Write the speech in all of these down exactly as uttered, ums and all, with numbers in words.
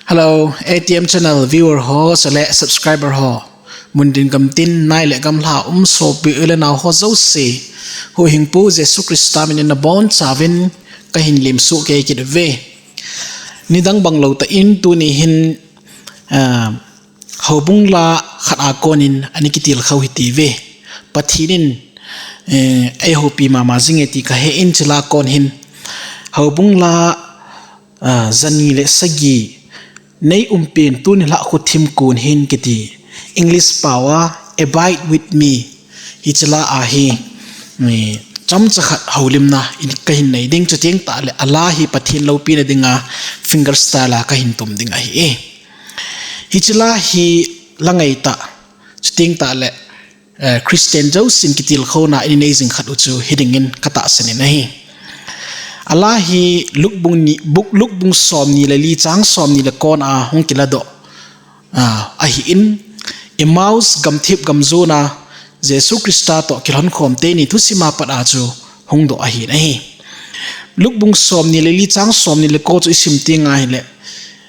Hello, A T M channel viewer ho, chule subscriber ho. Mun tin gam tin, nai le gamla um sopi u le nao ho jouse, Huhhingpu Jesu Christa min in nabonchauvin kahin lemsuh kei kit uve. Nidang bang lou tah in tuni hin, ah, Houbung la khat a konin ana kitilkhou hite ve. Pathen in, eh, eihoupi mama jinge ti kahen, chule a kon hin Houbung la, ah, jani le sagi, Nei umpen tuni lha khuthim kon hin kiti. English pao a, Abide with me. Hiche la a hi, eh, chomcha khat houlimna in kahin nei ding, chuteng tah le a la hi Pathen loupina dinga finger style a kahin tum ding ahi e. Hiche la hi la ngai tah, chuteng tah le, eh, Christian jousen kitilkhouna in nei jing khat u chu hiding in katahsan in ahi. A la hi Luke bung ni, buk, Luke bung somni le li chang somni le kon a hung kiladoh, ah, ahin, Emmaus gamthip gamjona Jesu Christa toh kilhonkhom teni thusim a pat a chu hung doh ahin ahi. Luke bung somni le li chang somni le ko chu isim teng ahile,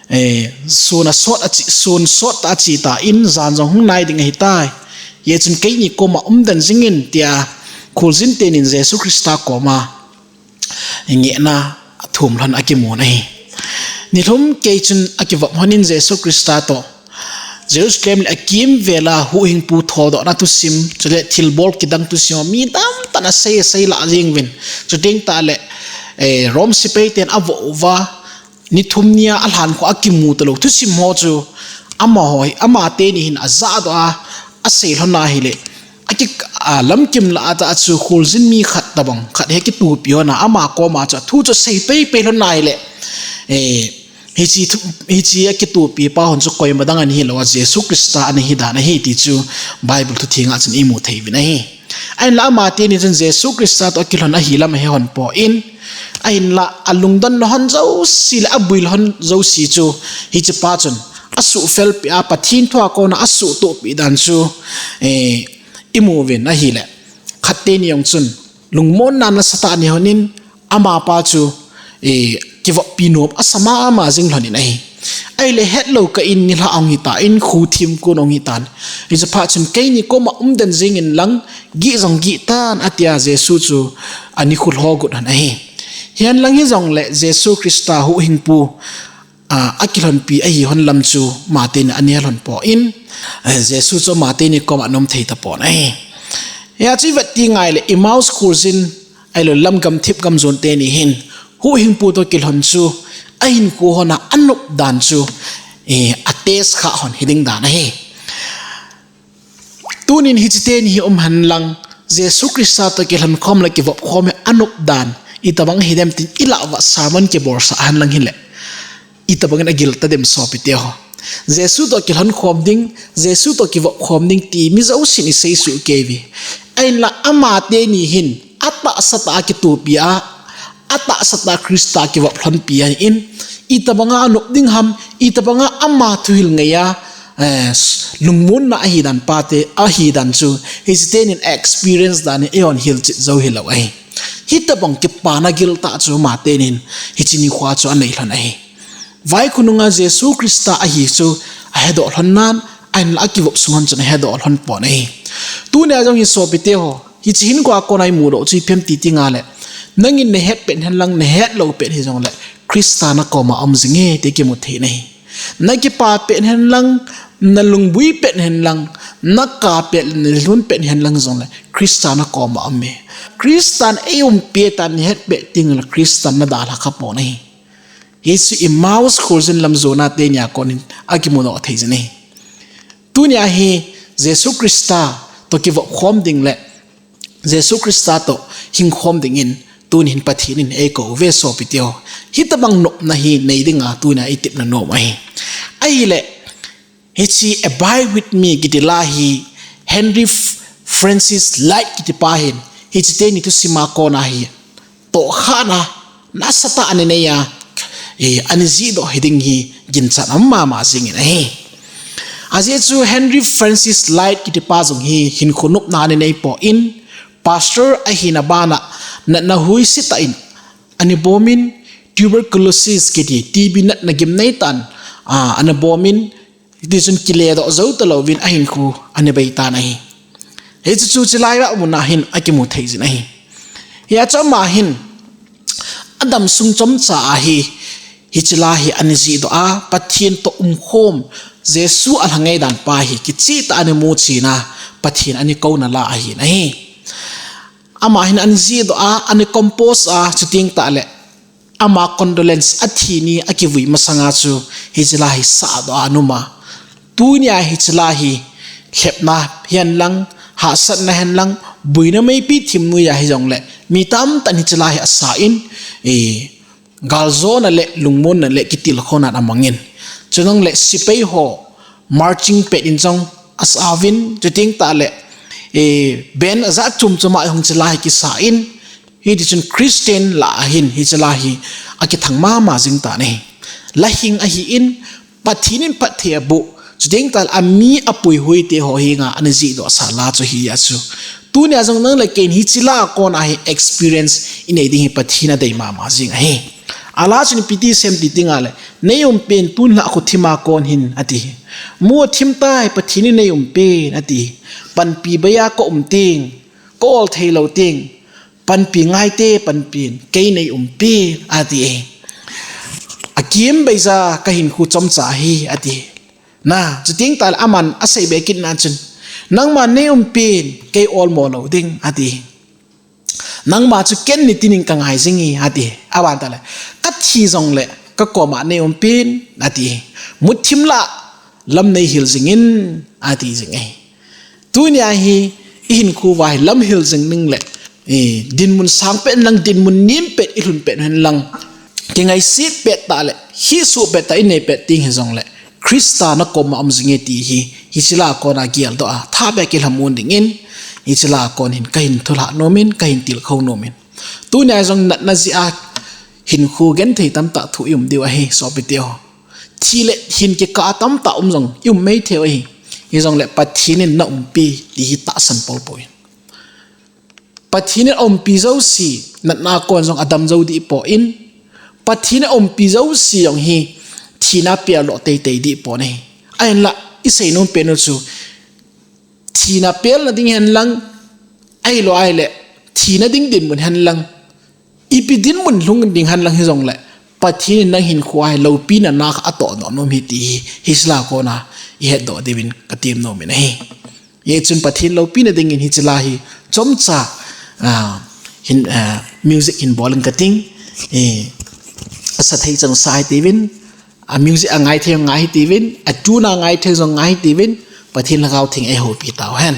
eh, sun asot achi, sun sot tah a achi tan, jan jong hung nai ding ahitai. Hijeh chun keini koma umden jingin tia kholjin tenin Jesu Christa koma ngehna athum lhon akimun ahi. Nilhum kei chun akivop lhonin Jesu Christa toh Jerusalem le akimvel a Huhhingpu thodohna thusim, chule thilbol kidang thusim, mi tamtah in asei, asei lah jeng uvin. Chuteng tah le, eh, Rome sepai ten avoh uva, ni thum nia alhan kho akimu talou thusim ho chu, amaho hi, ama teni hin ajahdoh a, asei lhon ahile, aki, a, lamkim lah a chu kholjin mi khat tabang, khat hi kitupi lhon a, ama koma chu athu chu asei peipei lhon ahile, eh, hiche thu, hiche akitupi pa hon chu koima dang ana hilou a, Jesu Christa ana hidan ahi ti chu Bible thuthenga chun imu thei uvin ahi. Ahinla ama teni chun Jesu Christa toh akilhon ahi lam ahe lhon poi, ahinla alungdon lhon jouse le abui lhon jouse chu hiche pa chun asuhfel peh a, Pathen thu a kona asuhtoh peh dan chu, eh, imu uvin ahile. Khat teni jong chun lungmonna nasatah anei lhonin, amapa chu, eh, kivoppi nom asa mama jing lhonin ahi. Ahile hetlou kah in nilhah ahung hitan, khuthim kon ahung hitan. Hiche phat chun keini koma umden jingin lang, gih jong gih tan atia Jesu chu ani khulho got lhon ahi. Hihen lang hijongle Jesu Christa Huhhingpu, a, akilhonpi ahi lhon lam chu ama teni ana he lhon poi, eh, Jesu chu ama teni koma ana um thei tapon ahi. Hia chu ivet teng ahile Emmaus kholjin ahilou le lam gamthip gamjon teni hin Huhhingpu toh kilhon chu ahinkho hon a anop dan chu, eh, atest kha lhon hiding dan ahi. Tunin hiche teni hi um hen lang, Jesu Christa toh kilhonkhom le kivopkhom hi anop dan, itobang hidem tin ilah uva sermon kibolsah hen lang hile, itobangin agil tadem sopite ho. Jesu toh kilhonkhom ding, Jesu toh kivopkhom ding ti mi jousen isei soh kei uve. Ahinla ama teni hin atahsa tah a kitupi a, atahsa tah a Christa kivop lhonpi ahin, itobanga anop ding ham, itobanga ama thuhil ngeiya, eh, lungmonna ahidan pate, ahidan chu hiche tenin experience dan in eihon hilchet jou hilou ahi. Hitobang kipana giltah chu ama tenin hiche nikho a chu anei lhon ahi. Vaikhonunga Jesu Christa ahi chu ahedoh lhon nan, ahinla akivop sung hon chun ahedoh lhon pon ahi. Tunia jong hi sopite ho, hiche hinkhoa kona imudoh chu ipi ham ti teng ahile, nangin nahet pet hen lang, nahet lou pet hijongle, Christa nakoma aum jinge ti kimu thei nahi. Nakipah pet hen lang, nalungboi pet hen lang, nakap pet, nalhun pet hen lang jongle, Christa nakoma aume. Christan eiumpi tan nahet pet tengle Christan nadalha kha pon ahi. Hiche Emmaus kholjin lam jona teni a konin akimudoh thei jin ahi. Tunia hi Jesu Christa toh kivopkhom ding le Jesu Christa toh hingkhom dingin tunin Pathen in eikou uve sopite ho. Hitobang nopna hi nei dinga tunia itepna nom ahi. Ahile, hiche Abide with me kiti la hi Henry Francis Lyte kiti pa hin hiche teni thusim a kona hi tohkhana nasatah ana neiya, eh, ana jihdoh hiding hi ginchat aum mama jingin ahi. Ajeh chu Henry Francis Lyte kiti pa jong hi hinkho nopna ana nei pon, pastor ahina bana natna huise tah in ana bomin, tuberculosis kiti T B natna gimnei tah in a, ana bomin, hiti chun kiledoh jou talouvin ahinkho ana beitan ahi. Hichu chu chulai a muna hin akimu thei jin ahi. Hia chu ama hin, adam sung chomcha a hi, hiche la hi ana jihdoh a, Pathen toh umkhom, Jesu alha ngaidan pa hi kicheh tah a ana muchen a, Pathen ana kouna la ahin ahi. Ama hin ana jihdoh a, ana compose a, chuteng tah le ama condolence, athi ni akivui masanga chu hiche la hi sahdoh a ana um a. Tunia hiche la hi lhepna hihen lang, hahsatna hihen lang, boina meipi thim noiya hijongle mi tamtah in hiche la hi asa in, e, galjona le lungmonna le kitilkhouna amangin. Chujong le sepai ho marching pet in jong asa uvin, chuteng tah le, e, band ajat chom chom a hung hiche la hi kisa in, hiti chun Christian lah a hin hiche la hi akithang mama jing tan ahi. La hing ahin, Pathen in phatthei aboh, chuteng tah le ami apuihoi te ho henga ana jihdoh sah la chu ahi a chu. Tunia jong nang le kei in hiche la a kona hi experience inei ding hi Pathen in adei mama jing ahi. A la chun ipi ti asei em ti teng le, nei umpen tun lhakhu thim a kon hin ati. Mu athim tai, Pathen in nei umpen ati. Panpi bei a ka um teng, ka ol thei lou teng, panpi ngaite, panpin kei nei umpen ati e. Akim beija ka hinkho chomcha hi ati. Na, chuteng tah le aman asei be kit na chun, nangma nei umpen kei olmo lou ding ati. Nangma chu ken nitin in ka ngai jing e ati. Aban tah le, ka thi jongle ka koma nei umpen ati. Muthim lah, lam nei hil jing in ati jing e. Tunia hi ihinkho uva hi lam hil jing ding le, e, dinmun sang pet in lang, dinmun nem pet ilhun pet hen lang, kingaiset pet tah le, hisuh pet tah inei pet teng hijongle, Christa na koma um jing e ti hi, hiche la a kona geldoh a, tha beh a kilhamon dingin, hiche la a kon hin kahin thulhah nomin, kahin tilkhou nomin. Tunia jong natna jeh a hinkho genthei tamtah thoh i um diu ahi, sopite ho. Thi le hin kikah a tamtah um jong i um mei thei u ahi. Hijongle Pathen in na umpi ti hi tahsan polpoi. Pathen in aumpi jouse, natna a kon jong adam jou dih poi. Pathen in aumpi jouse jong hi, thina peldoh teitei dih poi. Ahinla, isei nom pen u chu, thina pelna ding hen lang, ahilou ahile, thina ding dinmun hen lang, ipi dinmun lhung ding hen lang hijongle, Pathen in nang hinkho a hi loupina na kha atoh nom nom ahi ti hi, hiche la a kona ihetdoh diuvin katem nomin ahi. Hichun Pathen loupina dingin hiche la hi chomcha, a, hin, a, music hin bol inge kating, e, asa thei chang sa hitiuvin, a music angai thei ngai hitiuvin, a tune angai thei jong ngai hitiuvin, Pathen Lhagao Theng in eihoupi tauhen.